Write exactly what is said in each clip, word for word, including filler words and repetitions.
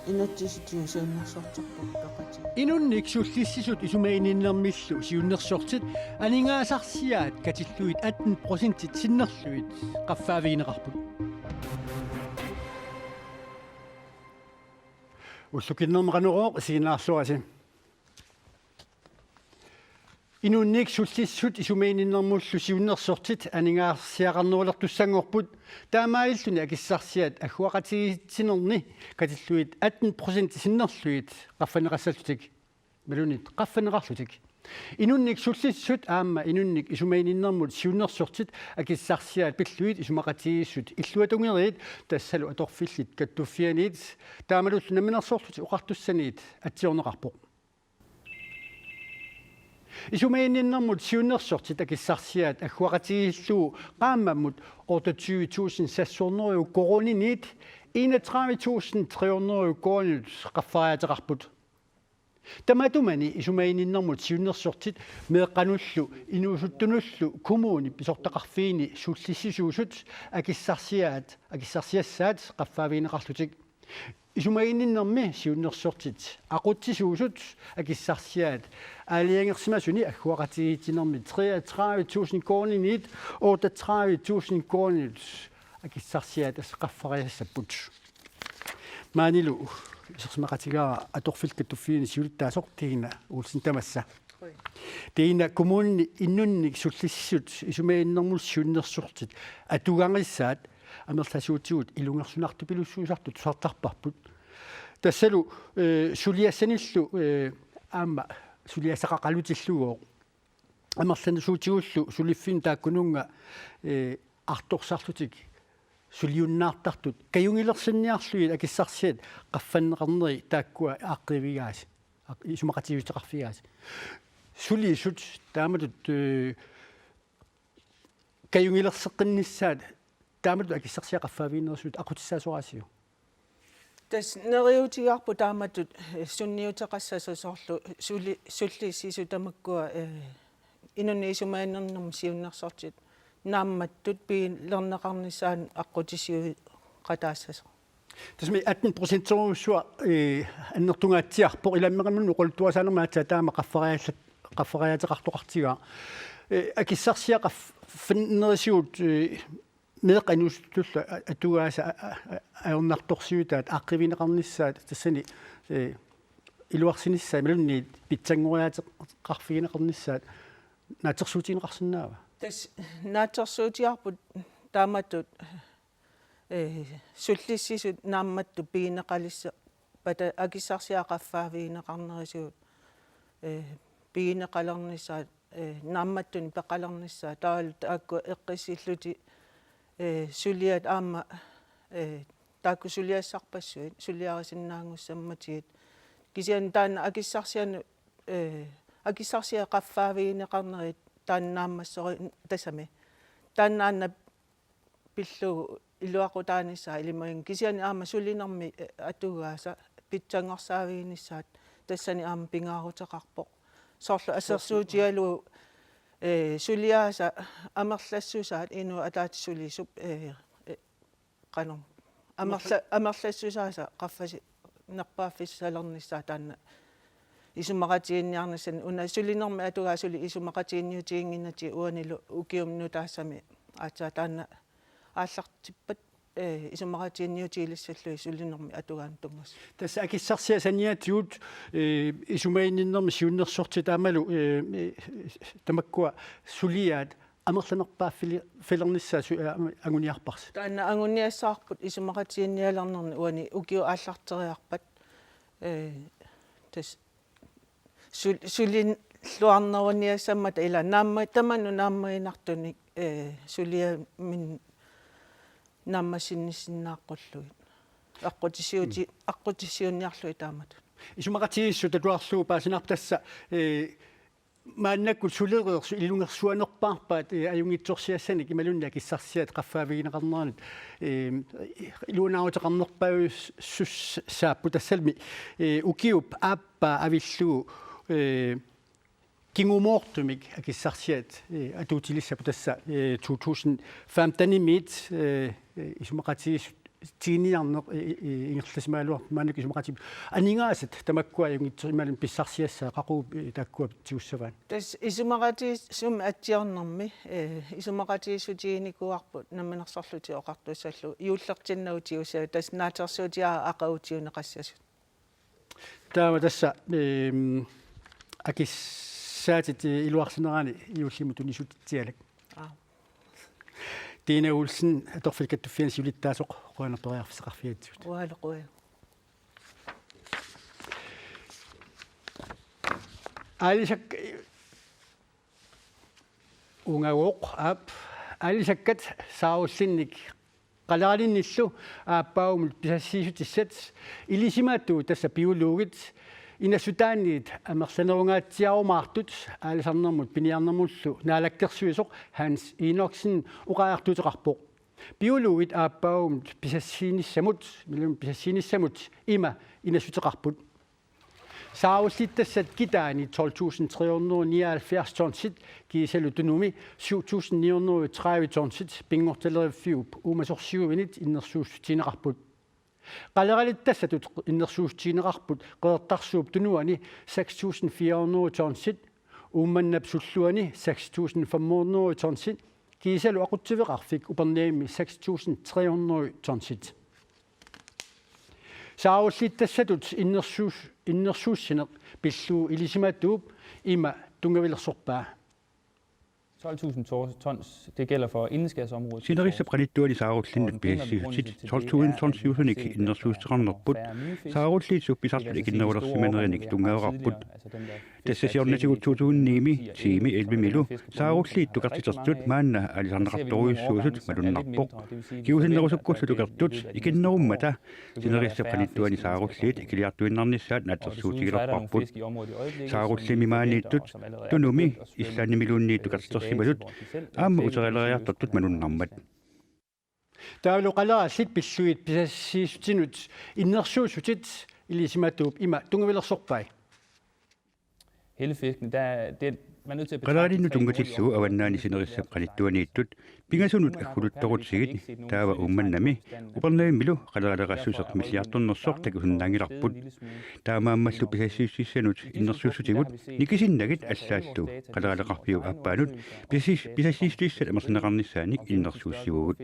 Inatsisitigut siunnersortipparput peqatigiit. Inunnik sullissisut isumaginninnermillu siunnersortit aningaasarsiaat katillugit atten procentit sinnerlugit qaffaavigineqarput. Ullukinnermi Qanorooq isiginnaarluarisi. Inunnik sullissisut isumaginninnermullu siunnersortit aningaasarsiaqarnerulertussanngorput, taamaalilluni akissarsiat agguaqatigiissinerni katillugit atten procent sinnerlugit qaffanneqassallutik, imaluunniit qaffanneqarlutik. Inunnik sullissisut aamma inunnik isumaginninnermut siunnersortit akissarsiaat pillugit isumaqatigiissut illuatungeriit, tassalu atorfillit kattuffianniit taamalullu Namminersorlutik Oqartussaniit atsiorneqarpoq. Isumaginninnermut siunnersortit akissarsiaat agguaqatigiillugu qaammammut otteogtyve tusind seks hundrede koruuniniit enogtredive tusind tre hundrede koruunit qaffariaateqarput. Tamatumani isumaginninnermut siunnersortit meeqqanullu inuusuttunullu kommunip pisortaqarfiini sullissisuusut akissarsiaat, akissarsiassaat qaffaavigineqarlutik. Isumaginninnermi siunnersortit aqutsisuusut akissarsiaat aalajangersimasuni agguaqatigiissinermi treogtredive tusind koruuniniit otteogtredive tusind koruunit akissarsiaat tassa qaffariassapput. Maanilu isersimaqatigaara atorfillit kattuffianni siulittaasoq Tina Olsen, tamassa. Tina, kommunini inunnik sullissisut isumaginninnermut siunnersortit atugarissaat amerlasuutigut ilungersunartupilussuusartut tusartarparput. Tassalu, eh, suliassanillu, eh, aamma suliassaqaqalutillugooq. Amerlasuutigullu suliffinnut taakkununnga, eh, artorsarlutik suliunnaartartut kajugilersinniarlugit akissarsiat qaffanneqarneri taakkua aaqqiivigaasi, aaq-, isumaqatigiissuteqarfigaasi. Sulisut taamatut, eh, kajugilerseqqinnissaat taamatut akissarsiat qaffaaviginerisut aqutsissaasoraasiuk? Tassa neriuutigaarput taamatut, eh, sunniuteqassasoq, soorlu suli-, sullissisut tamakkua, eh, inunnik isumaginninnermut siunnersortit naammattut piilerneqarnissaannut aqqutissiuuqataassasoq. Tassami atten procenterujussuaq, eh, annertungaatsiarpoq, ilaanni aamma oqaluttuarisaanermi aatsaat taama qaffariaallat-, qaffariaateqartoqartigaaq. Eh, akissarsiat qaffannerisigut, eh, meeqqat inuusuttullu a-, atugaasa a-, a-, a-, ajornartorsiutaat aaqqiivigineqarnissaat tassani, eh, iluarsinissaat imaluunniit pitsanngoriaateqarfigineqarnissaat naatsorsuutigineqarsinnaava? Tassa naatsorsuutigaarput taamatut, eh, sullissisut naammattut pigineqalissappata akissarsiat qaffaavigineqarnerisigut, eh, pigineqalernissaat, eh, naammattunik peqalernissaat, taavalu taakku eqqissillutik, eh, suliat aamma, eh, taakku suliassarpassuit suliarisinnaanngussammatigit. Kisianni taanna akissarsianut, eh, akissarsiat qaffaavigineqarnerit taanna naammassorit tassami. Taanna aana pillugu iluaqutaanissaa ilimaginngilara, kisianni aamma sulinermi, eh, atugaasa pitsanngorsaaviginissaat tassani aamma pingaaruteqarpoq. Soorlu assersuutigalugu, eh, suliaasa amerlassusaat inuit ataatsip sulisup, eh, eh, qanoq. Amerla-, amerlassusaasa qaffasi-, nerpaaffissalernissaa taanna isumaqatiginninniarnissani, una sulinermi atugaasa suli isumaqatiginniutiginnginnatsigu uanilu ukiumut nutaassammut aatsaat taanna aallartippat, eh, isumaqatiginniutigilissallugit sulinermi atugaanut tunngasut. Tassa akissarsiat saniatigut, eh, isumaginninnermi siunnersortit aammalu, eh, eh, tamakkua suliaat amerlanerpaaffili-, -filernissaat su-, eh, anguniarparsi. Taanna anguniassavarput isumaqatiginnialernerni uani ukiut aallarteriarpat, eh, tassa sul-, sulilluarneruniassammata ila naamma-, tamanut naammaginartunik, eh, suliaminnut naammassinnissinnaaqqullugu. Aqqutissiuuti-, mm, aqqutissiuunniarlugit taamatut. Isumaqatigiissut atuarlugu paasinarpoq tassa, eh, maannakkut sulereersut ilungersuanerpaarpaat, eh, ajunngitsorsiassanik imaluunniit akissarsiat qaffaavigineqarneranut, eh, iluanaaruteqarnerpaajussussaapput, tassalmi, eh, ukiup aappaa avillugu, eh, Kingumoortumik akissarsiat, eh, atuutilissapput tassa, eh, to tusind femtenimiit, eh, eh, isumaqatigiissutigiinniarneq, eh, eh, ingerlasimagaluarpoq maannakkut isumaqatigiit aningaasat tamakkua ajunngitsoq imaluunniit pissarsiassaat qaqugu, eh, taakkua tigussavaat. Tassa isumaqatigiissumik atsiornermi, eh, isumaqatigiissutiginikuuarput Namminersorlutik Oqartussallu juullertinnagu tigussavaat tassa naatsorsuutigaara aqagu tiguneqassasut. Taava tassa, ehm, akissaatit, eh, iluarsinerani juullimut tunissutitsialak. Aa. Tina Olsen, atorfillit kattuffianni siulittaasoq, qujanaq periarfissaqarfigatsigut. Ualu qujanaq. Aalisakkat, uunga, aap, aalisakkat saarullinnik qaleralinnillu aappaagumut pisassiissutissat ilisimatuut, tassa biologit, inassutaanniit amerlanerungaatsiarumaartut aalisarnermut piniarnermullu naalakkersuisoq Hans Enoksen oqariartuuteqarpoq. Biologit aappaagumut pisassiinissamut, imaluunniit pisassiinissamut ima inassuteqarput. Saarulliit tassat kitaani tolv tusind tre hundrede nioghalvfjerds tonsit kiisalu Tunumi syv tusind ni hundrede tredive tonsit pinngortitaleriviup uumasorsiuinit innersuussutigineqarput. Qaleralit tassatut innersuussutigineqarput Qeqertarsuup Tunuani seks tusind fire hundrede tonsit, Uummannap Sulluani seks tusind fem hundrede tonsit, kiisalu Aqutsiveqarfik Upernavimmi seks tusind tre hundrede tonsit. Saarulliit tassatut innersuus-, innersuussineq pillugu ilisimatuup ima tunngavilersorpaa. Tolv tusind tons, det gælder for indskærsområdet. Sinerissap qanittuani saarullinnut pisassiissutit tolv tusind tonsiusunik innersuussuteqarnerput, saarulliit suppisartut ikinnerulersimanerinik tunngaveqarput. Tassa siornatigut to tusind ni-mi, ti-mi, elleve-milu saarulliit tukertitertut maanna aalisarneqartorujussuusut malunnarpoq. Kingusinnerusukkullu tukertut ikinnerummata sinerissap qanittuani saarulliit ikiliartuinnarnissaat naatsorsuutigilerparput. Saarulliimmi maaniittut Tunumi Islandimiluunniit tukertitersimasut aamma uterileriartortut malunnarmat. Taavalu qalerallit pillugit pisassiissutinut innersuussutit ilisimatuup ima tunngavilersorpai. Hele fisken, der, det, man er nødt til at betragte. Qaleralinnut tunngatillugu avannaani sinerissap qanittuaniittut pingasunut agguluttorutsigit, taava Uummannami Upernavimmilu qaleraleqassuseq milliartornersoq takusinnaanngilarput. Taamaammallu pisassiissutissanut innersuussutigut nikisinnagit allaallu qaleraleqarfiup aappaanut pisassis-, pisassiissutissat amerlaneqarnissaannik innersuussivugut.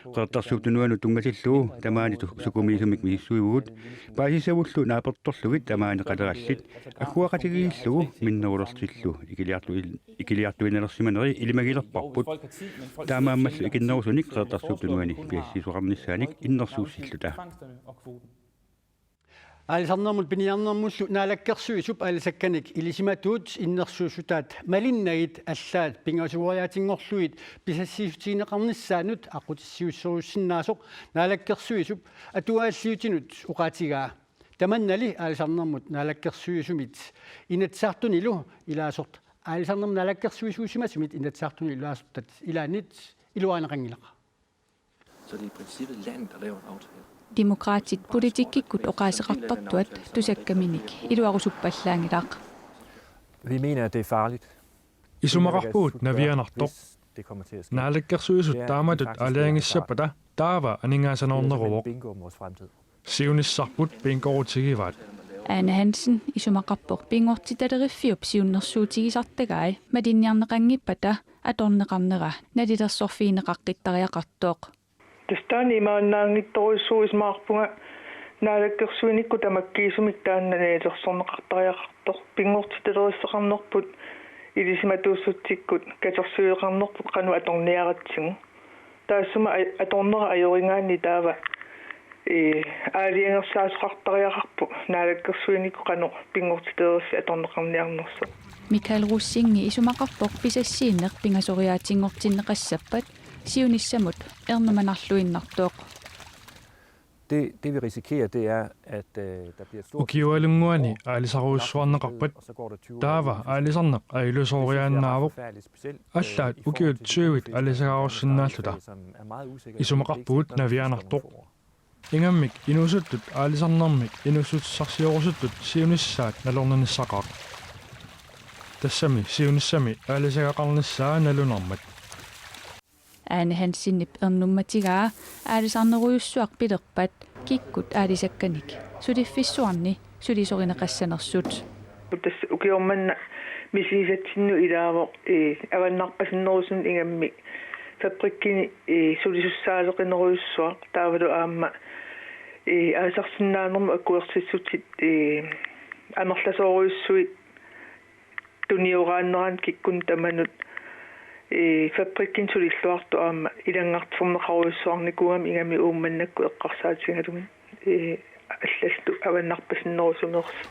Qeqertarsuup Tunuanut tunngatillugu tamaani tu-, sukumiisumik misissuivugut, paasissavullu naapertorlugit tamaani qalerallit agguaqatigiillugu minnerulertillu ikiliartu-, ikiliartuinnalersimaneri ilimagilerparput. Taamaammallu ikinnerusunik Qeqertarsuup Tunuani pisassiisoqarnissaanik innersuussilluta. Aalisarnermut piniarnermullu naalakkersuisup aalisakkanik ilisimatuut innersuussutaat malinnagit allaat pingasueriaatinngorlugit pisassiissutigineqarnissaannut aqqutissiuusserussinnaasoq naalakkersuisup atuagaalliutinut oqaatigaa. Tamannali aalisarnermut naalakkersuisumit Inatsisartunilu ilaasortat, aalisarnermut naalakkersuisuusimasumit Inatsisartunilu ilaasortat ilaannit iluarineqanngilaq. Så det er i princippet landet, der laver en aftale. Demokraatit politikkikkut oqaaseqartartuat tusakkaminik iluarusuppallaanngilaq. Vi mener, at det er farligt. Isumaqarpugut navianartoq. Naalakkersuisut taamatut aalajangissappata taava aningaasanoorneruvoq. Siunissarput bingorutigivaat. Ane Hansen isumaqarpoq Pinngortitaleriffiup siunnersuutigisartagai malinniarneqanngippata atorneqarnera nalilersorfigineqaqqittariaqartoq. Tassa taanna imaannaanngitsorujussuuvoq, isumaqarpunga naalakkersuinikkut tamakkiisumik taanna nalilersorneqartariaqartoq. Pinngortitalerissaqarnerput ilisimatuussutsikkut katersueqarnerput qanoq atorniaratsigu. Taassuma aj-, atornera ajorigaanni taava, ee, aalajangersaasoqartariaqarpoq naalakkersuinikkut qanoq pinngortitaleriffiit atorneqarniarnersoq. Michael Rosing isumaqarpoq pisassiineq pingasoriaatinngortinneqassappat siunissamut ernumanarluinnartoq. Det, det vi risikerer, det er, at, øh, der bliver et stort Ukiualunnguani aalisarujussuarneqarpat, taava aalisarneq ajulisooriaannaavoq. Allaat ukiut tyvit aalisagaarussinnaalluta. Isumaqarpugut navianartoq. Ingammik inuusuttut aalisarnermik inuussutissarsiorusuttut siunissaat nalorninissaqaaq. Tassami siunissami aalisagaqarnissaa nalunermat. Ane Hansenip ernummatigaa aalisarnerujussuaq pilerpat kikkut aalisakkanik suliffissuarni sulisorineqassanersut. Tassa ukioq manna misigisatsinnut ilaavoq, ee, avannarpasinnerusunik ingammik fabrikkini, ee, sulisussaaleqinerujussuaq taavalu aamma, ee, aalisarsinnaanermut akuersissutit, ee, amerlasoorujussuit tunioraanneranni kikkunnut tamanut, ee, fabrikkini sulilluartut aamma ilanngarterneqarujussuarnikuugamik ingammik Uummannakku eqqarsaatigalugit, ee, allallu avannarpasinnerusunersut.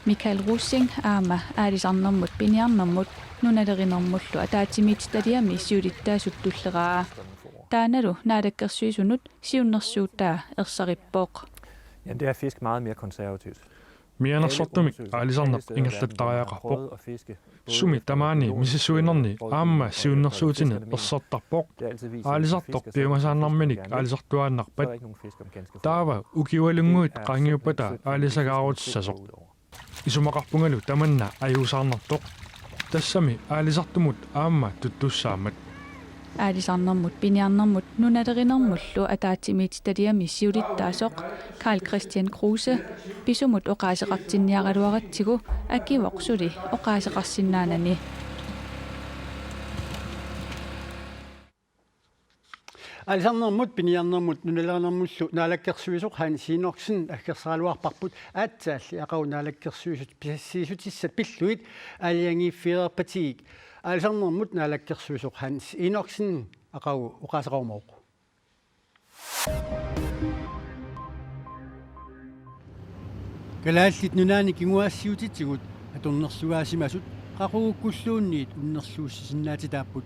Michael Rosing aamma aalisarnermut piniarnermut nunalerinermullu ataatsimiititaliami siulittaasup tulleraa. Taannalu Naalakkersuisunut siunnersuutaa ersarippoq. Jamen, det er fisk meget mere konservativt. Mianersortumik aalisarneq ingerlattariaqarpoq. Sumi tamaani misissuinerni aamma siunnersuutini ersertarpoq. Aalisartoq piumasaannarminik aalisartuaannarpat. Taava ukiualunnguit qaangiuppata aalisagaarutissasoq. Isumaqarpungalu tamanna ajuusaarnartoq. Tassami aalisartumut aamma tuttussaammat. Aalisarnermut piniarnermut nunalerinermullu ataatsimiititaliami siulittaasoq Karl-Kristian Kruse pisumut oqaaseqartinniaraluaratsigu akivoq suli oqaaseqarsinnaanani. Aalisarnermut piniarnermut nunalerinermullu naalakkersuisoq Hans Enoksen aggersaraluarparput aatsaalli aqagu naalakkersuisut pisassiissutissat pillugit aalajangiiffigereerpatigiit. Aalisarnermut naalakkersuisoq Hans Enoksen aqagu oqaaseqarumavoq. Kalaallit Nunaanni kinguaassiuutitigut atornersugaasimasut qaqugukkulluunniit unnerluussisinnaatitaapput.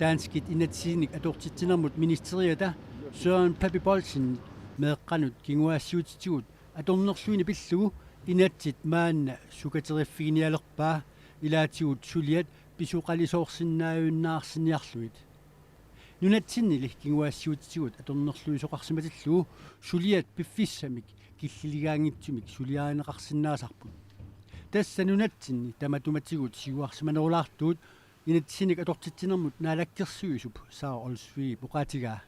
Danskit inatsisinik atortitsinermut ministeriata Søren Pape Poulsen meeqqanut kinguaassiuutitigut atornerluineq pillugu inatsit maanna sukateriffiginialerpaa ilaatigut suliat pisoqalisoorsinnaajunnaarsinniarlugit. Nunatsinnili kinguaassiuutitigut atornerluisoqarsimatillugu suliat piffissamik killiligaanngitsumik suliarineqarsinnaasarput. Tassa nunatsinni tamatumatigut siuarsimanerulaartugut inatsisinik atortitsinermut naalakkersuisup Sara Olsvigip oqaatigaa.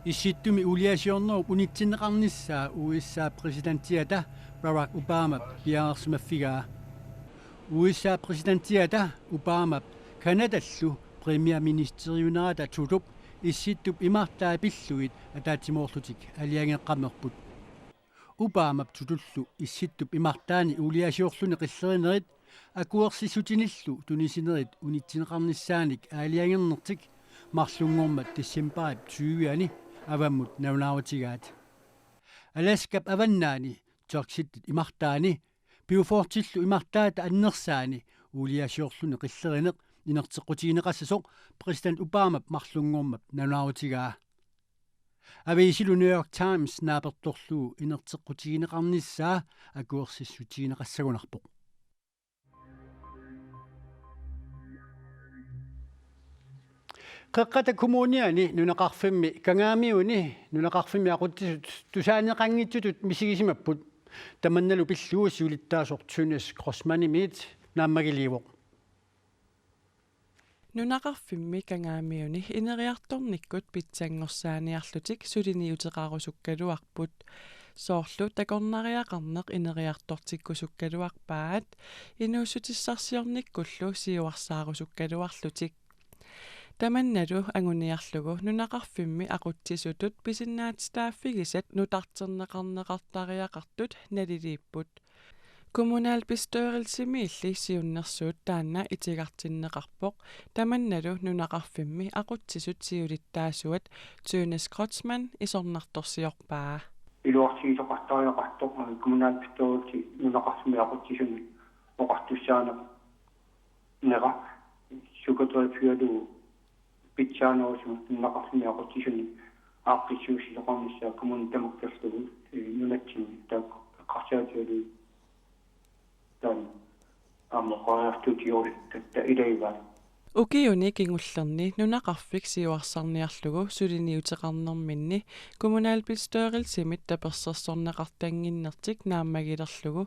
Issittumi uuliasiornerup unitsinneqarnissaa U S A præsidentiata Barack Obamap piareersimaffigaa. U S A præsidentiata Obamap Canadallu premierministeriunerata Trudeaup Issittup imartai pillugit ataatsimoorlutik aalajangeqqammerput. Obamap Trudeaullu Issittup imartaani uuliasiorluni qillerinerit akuersissutinillu tunisinerit unitsinneqarnissaanik aalajangernertik marlunngormat decembarip tyviani avammut nalunaarutigaat. Alaskap avannaani Tuxitip imartaani Beaufortillu imartaata annersaani uuliasiorluni qillerineq inerteqqutigineqassasoq præsident Obamap marlunngormat nalunaarutigaa. Aviisilu New York Times naapertorlugu inerteqqutigineqarnissaa akuersissutigineqassagunarpoq. Qeqqata Kommuniani nunaqarfimmi Kangaamiuni nunaqarfimmi aqutsisut tusaaneqanngitsutut misigisimapput. Tamannalu pillugu siulittaasoq Tønnes Grossmannimiit naammagiliivoq. Nunaqarfimmi Kangaamiuni ineriartornikkut pitsanngorsaaniarlutik suliniuteqarusukkaluarput. Soorlu takornariaqarneq ineriartortikkusukkaluarpaat inuussutissarsiornikkullu siuarsaarusukkaluarlutik. Tamannalu anguniarlugu nunaqarfimmi aqutsisutut pisinnaatitaaffigisat nutarterneqarneqartariaqartut naliliipput. Kommunalbestyrelsimiilli siunnersuut taanna itigartinneqarpoq, tamannalu nunaqarfimmi aqutsisut siulittaasuat Tønnes Grossmann isornartorsiorpaa. Iluarsiisoqartariaqartoq kommunalbestyrelsi nunaqarfimmi aqutsisuni oqartussaaneq nera sukateriiffigalugu pitsaanerusumik nunaqarfimmi aqutsisuni aaqqissuussisoqarnissaa kommuni tamakkerlugu, ee, nunatsinni taakku eqqarsaatigalugit taanna aamma oqariartuutigerusuttatta ilagivaat. Ukiuni kingullerni nunaqarfik siuarsarniarlugu suliniuteqarnerminni kommunalbestyrelsimit tapersersorneqartannginnertik naammagilerlugu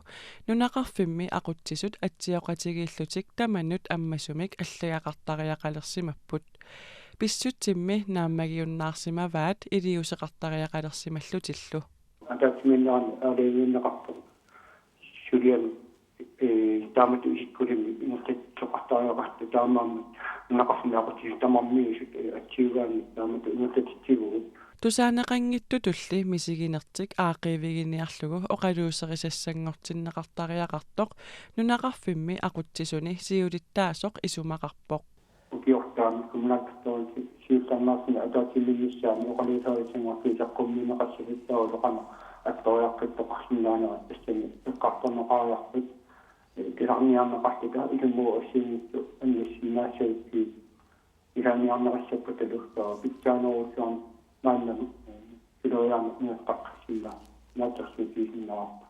nunaqarfimmi aqutsisut atsioqatigiillutik tamanut ammasumik allagaqartariaqalersimapput. Pissutsimmi naammagiunnaarsimavaat iliuuseqartariaqalersimallutillu. Ataatsimiinnerani aalajangiunneqarpoq. Suliani, ee, taamatut isikkulimmi ingerlatsisoqartariaqartoq taamaammat nunaqarfinni aqutsisut tamarmiusut, ee, atsiugaanni taamatut ingerlatitsivugut. Tusaaneqanngitsutulli misiginertik aaqqiiviginiarlugu oqaluuserisassanngortinneqartariaqartoq nunaqarfimmi aqutsisuni siulittaasoq isumaqarpoq. Ukiortaami kommunalbestyrelsip siullernaarsinni ataatsimiinnissaani oqaluuserisinngortiiseqqummiunneqassasut taavalu qanoq attoriaqqittoqarsinnaanerat tassani eqqartorneqariarput, ee, kisarniarneqarluta ilumoorpoq assigiinngitsut annassinnaassagukku kisarniarneqassapput taava pitsaanerujussuarmik maannamut, ee, suleriaammik ingerlaqqissinnaasut naatsorsuutigisinnaasarput.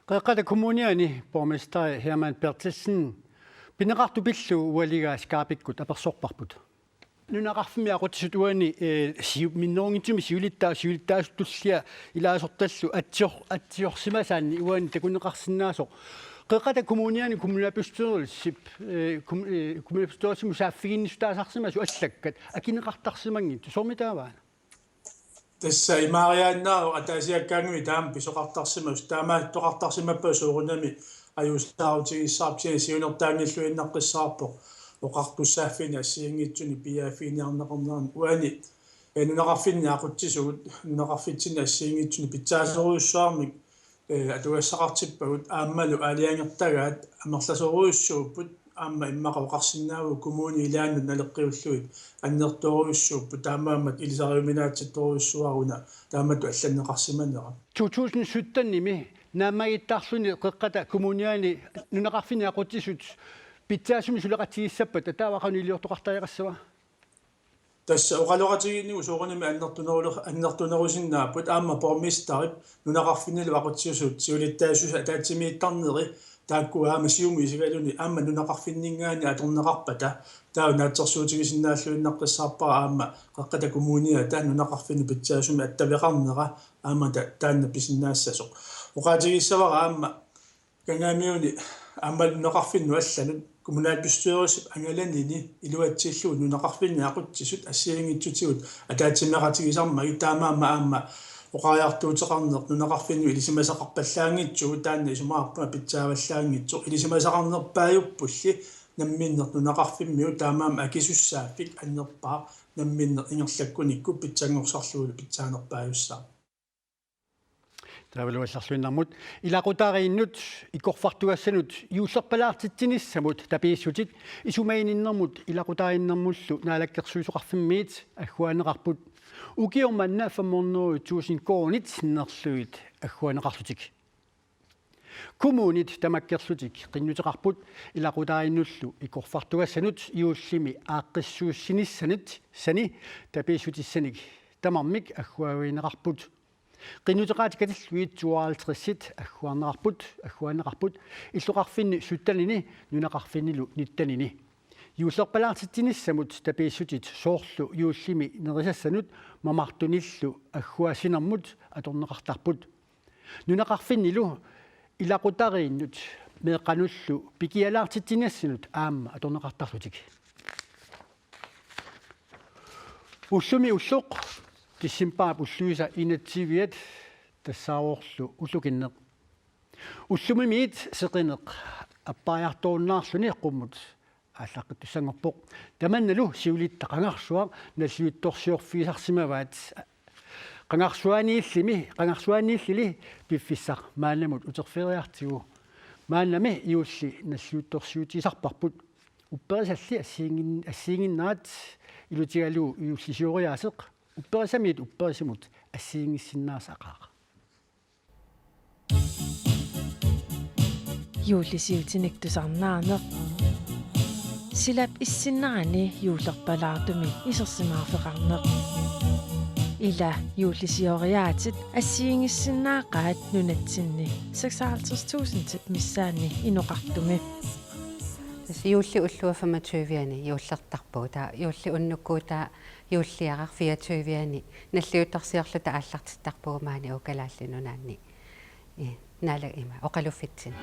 Qeqqata Kommuniani borgmesteri Hermann Berthelsen pineqartut pillugu ualigaa Skypekkut apersorparput. Nunaqarfimmi aqutsisut uani, eh, siu-, minnerunngitsumik siulittaasup siulittaasup tullia ilaasortallu atsior-, atsiorsimasaanni uani takuneqarsinnaasoq. Qeqqata Kommuniani kommunalbestyrelsip, eh, kom-, eh, kommunalbestyrelsimut saaffiginnissutaasarsimasut allakkat akineqartarsimanngitsut, soormitaava? Tassa imaariaannaavoq ataasiakkaangamik taama pisoqartarsimasut, taamaattoqartarsimappat soorunami ajuusaarutigissavarput, kisianni siunertaanngilluinnaqqissaarpoq oqartussaaffiini assigiinngitsunik piiaaffiginiarneqarnerani uani, ee, nunaqarfinni aqutsisugut nunaqarfitsinni assigiinngitsuni pitsaasorujussuarmik, ee, atugassaqartippagut aammalu aalajangertagaat amerlasoorujussuupput aamma immaqa oqarsinnaavugut kommunit ilaannut naleqqiullugit annertoorujussuupput taamaammat ilisariuminaatsittorujussuaruna taamatut allanneqarsimanera. To tusind syttenimi naammagittaarluni Qeqqata Kommuniani nunaqarfinni aqutsisut pitsaasumik suleqatigiissappata taava qanoq iliortoqartariaqassava? Tassa oqaloqatigiinnigut soorunami annertuneruler-, annertunerusinnaapput aamma borgmesterip nunaqarfinnilu aqutsisut siulittaasussat ataatsimiittarneri taakku aamma siumut isigaluni aamma nunaqarfinninngaanniit atorneqarpata taava naatsorsuutigisinnaalluinnaqqissaarpara aamma Qeqqata Kommuniata nunaqarfinni pitsaasumik attaveqarnera aamma ta-, taanna pisinnaassasoq. Oqaatigissavara aamma Kangaamiuni aamma nunaqarfinnut allanut kommunalbestyrelsip angalanini iluatsillugu nunaqarfinni aqutsisut assigiinngitsutigut ataatsimeeqatigisarmagit taamaammat aamma oqariartuuteqarneq nunaqarfinnut ilisimasaqarpallaanngitsugut taanna isumaqarpunga pitsaavallaanngitsoq ilisimasaqarnerpaajuppulli namminneq nunaqarfimmiut taamaammat akisussaaffik annerpaaq namminneq ingerlakkunikku pitsanngorsarlugulu pitsaanerpaajussaaq. Taavalu allarluinnarmut ilaqutariinnut ikorfartugassanut juullerpalaartitsinissamut tapiissutit isumaginninnermut ilaqutariinnermullu naalakkersuisoqarfimmiit agguaanneqarput. Ukioq manna fem hundrede tusind koruunit sinnerlugit agguaanneqarlutik. Kommunit tamakkerlutik qinnuteqarput ilaqutariinnullu ikorfartugassanut juullimi aaqqissuussinissanit sani tapiissutissanik tamarmik agguaavigineqarput. Qinnuteqaatit katillugit tooghalvtredsit agguaanneqarput, agguaanneqarput illoqarfinni syttenini nunaqarfinnilu nittenini. Juullerpalaartitsinissamut tapiissutit soorlu juullimi nerisassanut mamartunillu agguaassinermut atorneqartarput. Nunaqarfinnilu ilaqutariinnut meeqqanullu pikialaartitsinissanut aamma atorneqartarlutik. Ullumi ulloq decembarip ulluisa enogtyviat tassaavorlu ullukinneq. Ullumimiit seqineq appariartorunnaarluni qummut aallaqqittussanngorpoq. Tamannalu siulitta qangarsuaq nalliuttorsiorfigisarsimavaat. Qangarsuaniillimi, qangarsuaniillili piffissaq maannamut uterfigeriartigu. Maannami juulli nalliuttorsiutigisarparput. Upperisalli assigiinngin-, assigiinnginnerat ilutigalugu juullisioriaaseq. Upperisamiit upperisamut assigiinngissinnaasaqaaq. Juullisiutinik tusarnaaneq. Silap issinnerani juullerpalaartumik isersimaarfeqarneq. Ila juullisioriaatit assigiinngissinnaaqaat nunatsinni seksoghalvtreds tusindit missaanni inoqartumi. Juulli ulloq femogtyve-ani juullertarpugut. Taava juulli unnukkut taava juulliaraq fireogtyve-ani nalliuttorsiorluta aallartittarpugut maani Kalaallit Nunaanni. Ee, naala ima oqaluffitsinni.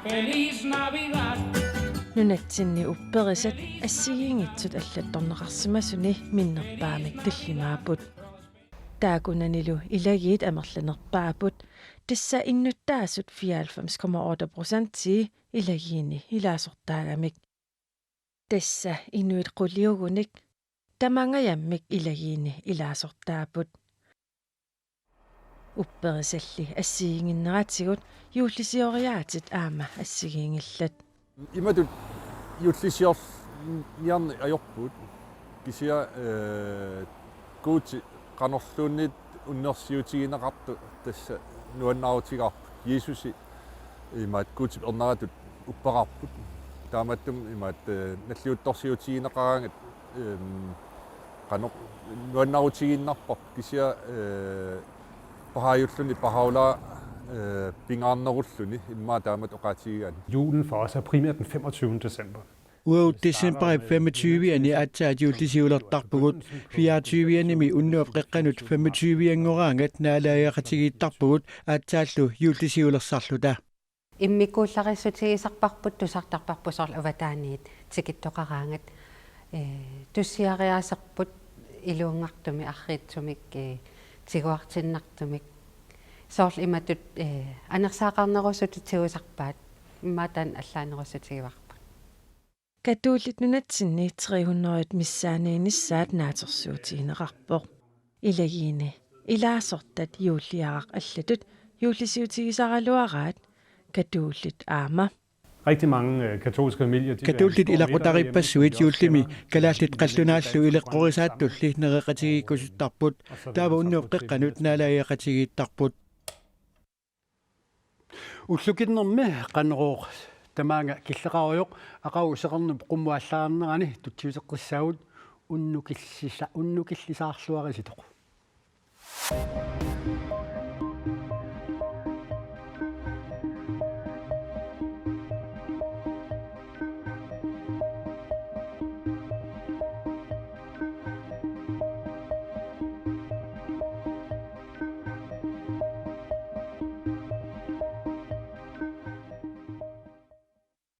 Feliz Navidad. Nunatsinni upperisat assigiinngitsut allattorneqarsimasuni minnerpaamik tallimaapput. Taakunanilu ilagiit amerlanerpaapput, tassa innuttaasut fireoghalvfems komma otte procentii ilagiini ilaasortaagamik. Tassa inuit quliugunik tamangajammik ilagiini ilaasortaapput. Upperisalli assigiinnginneratigut juullisioriaatit aamma assigiinngillat. Imatut juullisiorniarneq ajorput, kisianni, ee, Guuti qanorluunniit unnersiutigineqartoq tassa nuannaarutigaarput. Jiisusi imaattoq Guutip erneratut uppeqarput. Taamaattumik imaattoq, ee, nalliuttorsiutigineqaraangat, em, qanoq nuannaarutigiinnarparput, kisianni, ee, pahaajulluni pahaulaa, ee, pingaarnerulluni immaqa taamatut oqaatigigaanni. Julen for os er primært den femogtyvende december. Uagut decembarip femogtyve-ani aatsaat juullisiulertarpugut, fireogtyve-animi unnuap qeqqanut femogtyve-anngoraangat naalagaqatigiittarpugut aatsaallu juullisiulersarluta. Immikkuullarissutigisarparput, tusartarparput soorlu avataaniit tikittoqaraangat, ee, tussiariaaserput iluunngartumik, arriitsumik, ee, tiguartinnartumik. Soorlu imatut, ee, anersaaqarnerusutut tigusarpaat, immaqa taanna allaanerussutigivarput. Katuullit nunatsinni tre hundrede missaaniinnissaat naatsorsuutigineqarpoq. Ilagiini ilaasortat juulliaraq allatut juullisiutigisaraluaraat katuullit aamma. Rigtig mange, øh, katolske familier, de vil Katuullit ilaqutariippassuit juullimi kalaallit qallunaallu ileqqorisaattulli nereqatigiikkusuttarput. Taava unnuap qeqqanut naalagaqatigiittarput. Ullukinnermi Qanorooq tamaanga killeqarujoq, aqagu seqernup qummut aallaarnerani tutsiuteqqissaagut unnukillisa-, unnukillisaarluarisitoq.